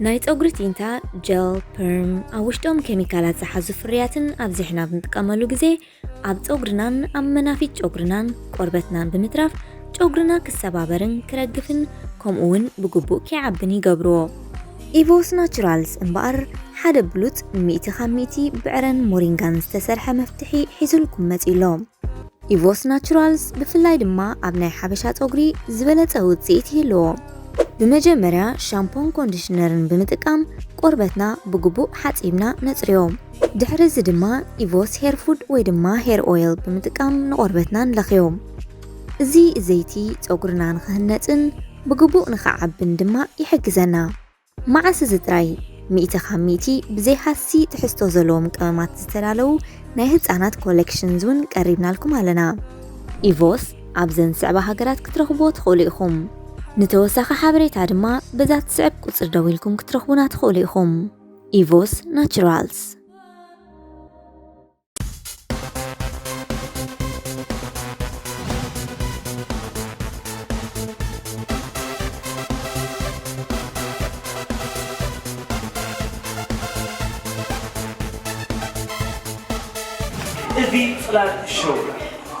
ናይ ጸጉሪ ቲንታ፣ ጀል፣ ፐርም፣ ኣብ ውሽጦም ኬሚካላት ዝሓዙ ፍርያትን ኣብዚሕና ኣብ ንጥቀመሉ ግዜ፣ ኣብ ጸጉርናን ኣብ መናፊት ጨጉርናን ቆርበትናን ብምትራፍ፣ ጨጉርና ክሰባበርን ክረግፍን፣ ከምኡ እውን ብግቡእ ከይዓብን ይገብርዎ። ኢቮስ ናቹራልስ እምበኣር፣ ሓደ ብሉጽ ሚእቲ ካብ ሚእቲ ብዕረን ሞሪንጋን ዝተሰርሐ መፍትሒ ሒዙልኩም መጺኡ ኣሎ። ኢቮስ ናቹራልስ ብፍላይ ድማ ኣብ ናይ ሓበሻ ጸጉሪ ዝበለጸ ውጽኢት ይህልዎ። ብመጀመርያ ሻምፖን ኮንዲሽነርን ብምጥቃም ቆርበትና ብግቡእ ሓጺብና ነጽርዮ። ድሕሪ እዚ ድማ ኢቮስ ሄር ፉድ ወይ ድማ ሄር ኦይል ብምጥቃም ንቆርበትና ንለኽዮ። እዚ ዘይቲ ጸጉርና ንኽህነጽን ብግቡእ ንኽዓብን ድማ ይሕግዘና። መዓስ እዚ ጥራይ፣ ሚእቲ ካብ ሚእቲ ብዘይ ሃሲ ትሕዝቶ ዘለዎም ቀመማት ዝተዳለዉ ናይ ህጻናት ኮሌክሽንስ እውን ቀሪብናልኩም ኣለና። ኢቮስ ኣብዘን ዝስዕባ ሃገራት ክትረኽብዎ ትኽእሉ ኢኹም። ንተወሳኺ ሓበሬታ ድማ በዛ ትስዕብ ቁጽሪ ደዊልኩም ክትረኽቡና ትኽእሉ ኢኹም። ኢቮስ ናቹራልስ። እዚ ጽላል ሾው እዩ።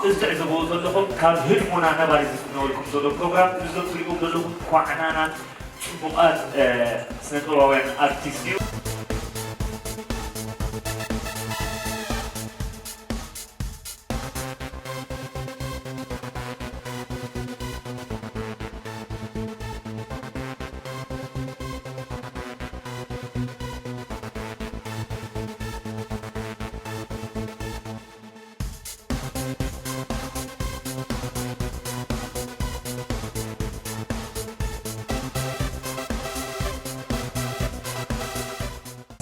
እዚ ትዕዘብዎ ዘለኹም ካብ ህድሞና ነባሪ ዝፍነወልኩም ዘሎ ፕሮግራም፣ እዚ ትሪእዎም ዘለኹም ኳዕናናት ጽቡቓት፣ እ፣ ስነ-ጥበባውያን ኣርቲስት እዩ።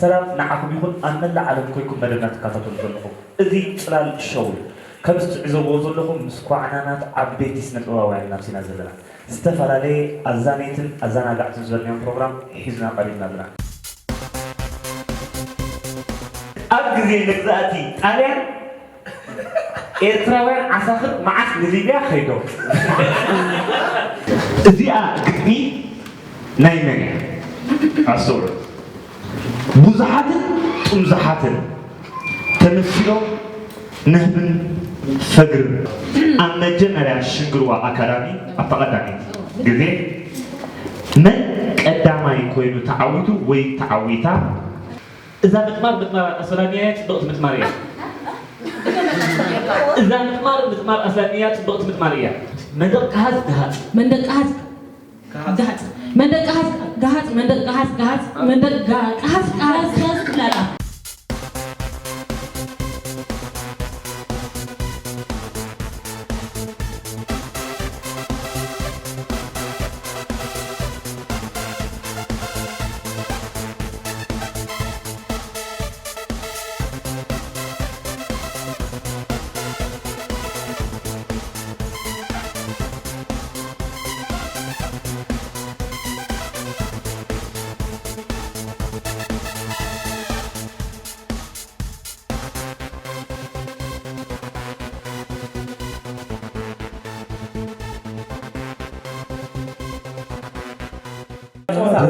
ሰላም ንዓኹም ይኹን፣ ኣብ መላእ ዓለም ኮይንኩም መደብና ትከታተሉ ዘለኹም። እዚ ጽላል ሾው እዩ። ከም እትዕዘብዎ ዘለኹም፣ ምስ ኳዕናናት ዓበይቲ ስነ-ጥበባውያን ኢና መጺና ዘለና። ዝተፈላለየ ኣዛነይትን ኣዘናጋዕትን ዝበልናዮም ፕሮግራም ሒዝና ቀሪብና ኣለና። ኣብ ግዜ መግዛእቲ ጣልያን፣ ኤርትራውያን ዓሳኽር መዓስ ንሊብያ ከይዶም? እዚኣ ግጥሚ ናይ መን እያ? ኣስተውዕሉ። ብዙሓትን ጥምዙሓትን ተመሲሎም ነህብን ፈግርን። ኣብ መጀመርያ ሽንግርዋ ኣካዳሚ ኣብታ ቀዳመይቲ ግዜ መን ቀዳማይ ኮይኑ ተዓዊቱ ወይ ተዓዊታ? እዛ ምጥማር ምጥማር ኣስላሚያ እያ፣ ጽብቕቲ ምጥማር እያ። እዛ ምጥማር ምጥማር ኣስላሚያ፣ ጽብቕቲ ምጥማር እያ። መንደቕ ቀሃጽ ገሃጽ። መንደቕ ቀሃጽ ገሃጽ። መንደቕ ቀሃጽ ገሃጽ። መንደቕ ቀሃጽ ገሃጽ። መንደቕ ጋ-፣ ቀሃጽ ቀሃጽ ገሃጽ ትብላላ።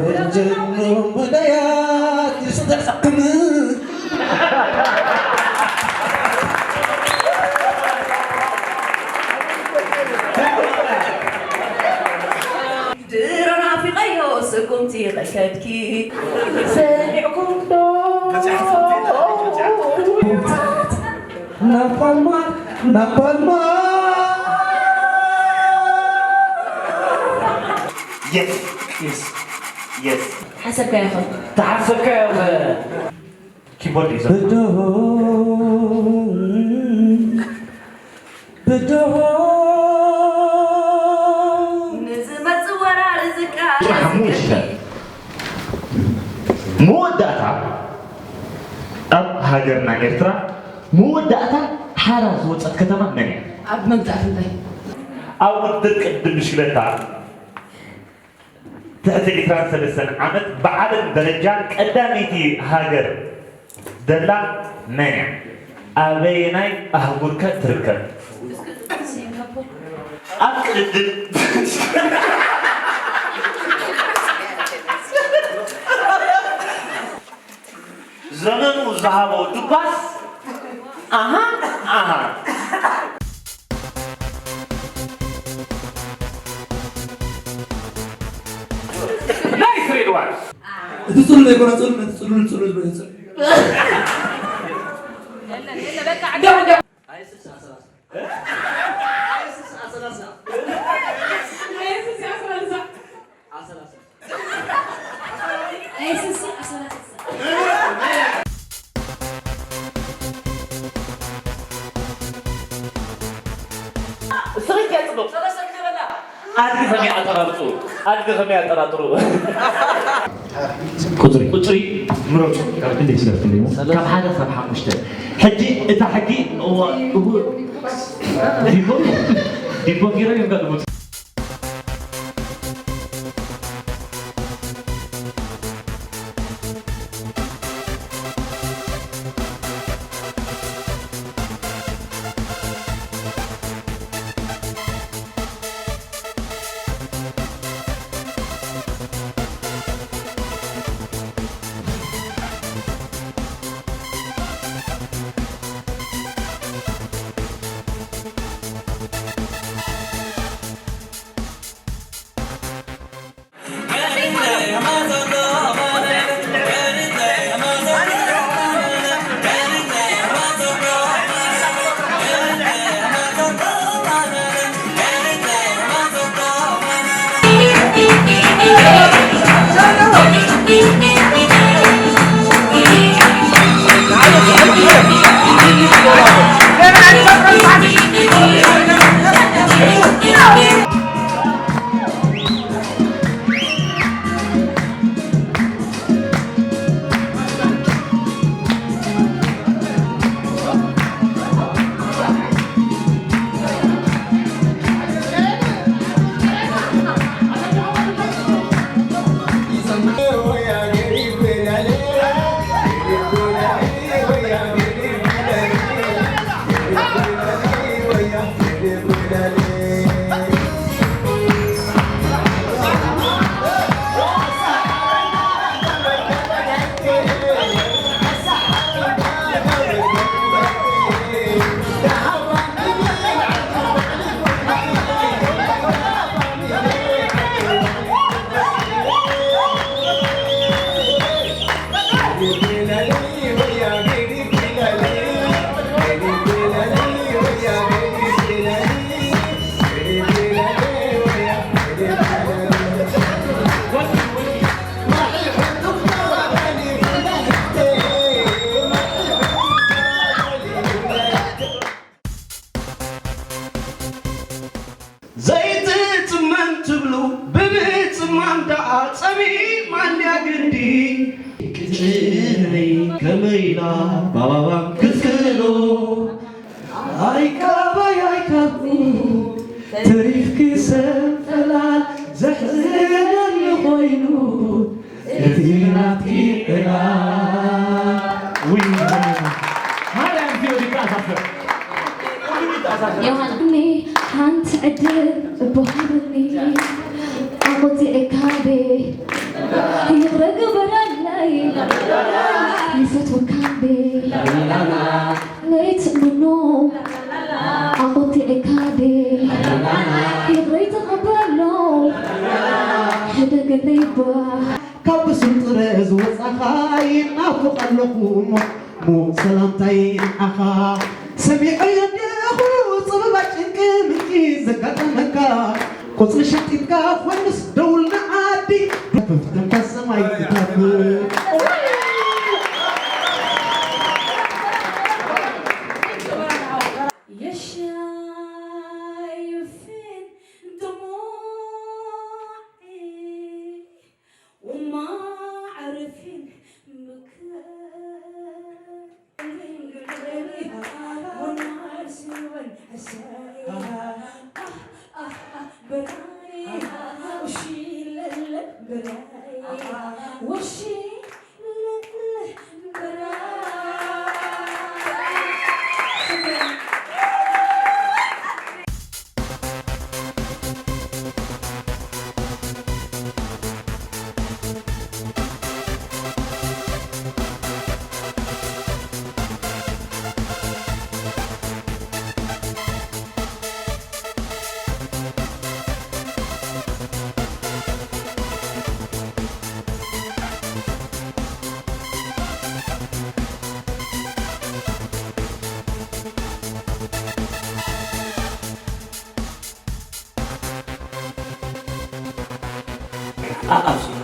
ደጀኑ ሙዳያት ይስተሕቅም። ድሮ ናፊቐዮ ስጉምቲ ከይከድኪ ሰሚዕኩም ዶ? ናብ ፓልማ፣ ናብ ፓልማ። የስ፣ የስ፣ የስ። ሓሰብካዮ ኸ? ተሓሰብካዮ ኸ? ኪቦርድ ይዞ። ብድሆ፣ ብድሆ። ንዝመጽእ ወራር ዝቃለስ ሓሙሽተ። መወዳእታ ኣብ ሃገርና ኤርትራ መወዳእታ ሓራ ዝወጸት ከተማ መን እያ? ኣብ መግዛእቲ እንታይ? ኣብ ውድድር ቅድድም ብሽክለታ ትሕቲ ዕስራን ሰለስተን ዓመት ብዓለም ደረጃ ቀዳመይቲ ሃገር ዘላ መን እያ? ኣበየናይ ኣህጉር ከ ትርከብ? ኣብ ቅድድም ዘመኑ ዝሃቦ ድጓስ ኣሃ ኣሃ። ናይስ ሬድዋን። እቲ ጽሉል ዘይኮነ ጽሉል፣ ነቲ ጽሉል ጽሉል ዝበለ ጽሉል። ስሪት የጽቡቕ። ኣድጊ ከመይ ኣጠራርጹ? ኣድጊ ከመይ ኣጠራጥሩ? ቁጽሪ። ቁጽሪ ምረጹ። ካብ ክንደይ ስለ ትፈልዩ? ካብ ሓደ ክሳብ ሓሙሽተ። ሕጂ እታ ሕጊ እዋ-፣ እው-፣ ዲቦ፣ ዲቦ ጌሮም እዮም ጋር ዝሞቱ። ዘይትጽመም ትብሉ ብምጽማም ደኣ ጸሚማንያ ግንዲ ቅጭነይ ከመይ ኢላ ባባባም ክትክእሎ ኣይካባይ ኣይካብኩ ተሪፍኪ ሰብ ፈላል ዘሕዝነኒ ኮይኑ እቲ ናትኪ ዕላል። ውይ፣ ማርያም ፊዮሪ ታዛፍር። ዮሃንኒ ሓንቲ ዕድል እቦ ሃበኒ ኣቆጢዐካ ቤ ይቕረ ግበረለይ ይፈትወካ ቤ ለይትእምኖ ኣቆጢዐካ ቤ ይቕረ ይተቐበሎ ሕደገለይ ባ ካብ ብስም ጥረ ዝወጻኻ ይናፍቕ ኣለኹ እሞ፣ እሞ ሰላምታይ ንዓኻ። ሰሚዐዮ እንዲኹ ጸበባ ጭንቂ ምንቂ ዘጋጠመካ፣ ቆጽሊ ሸጢትካ ኮይኑስ ደውል ንዓዲ፣ ተፍተንካ ሰማይ ትታፍ። የሻይፍን ደሞዒ وما عرفين بكرة والناس والحسايا. آه، آه، آه، براي. وشي للا براي. وشي للا براي. شكرا. ኣቃልሲ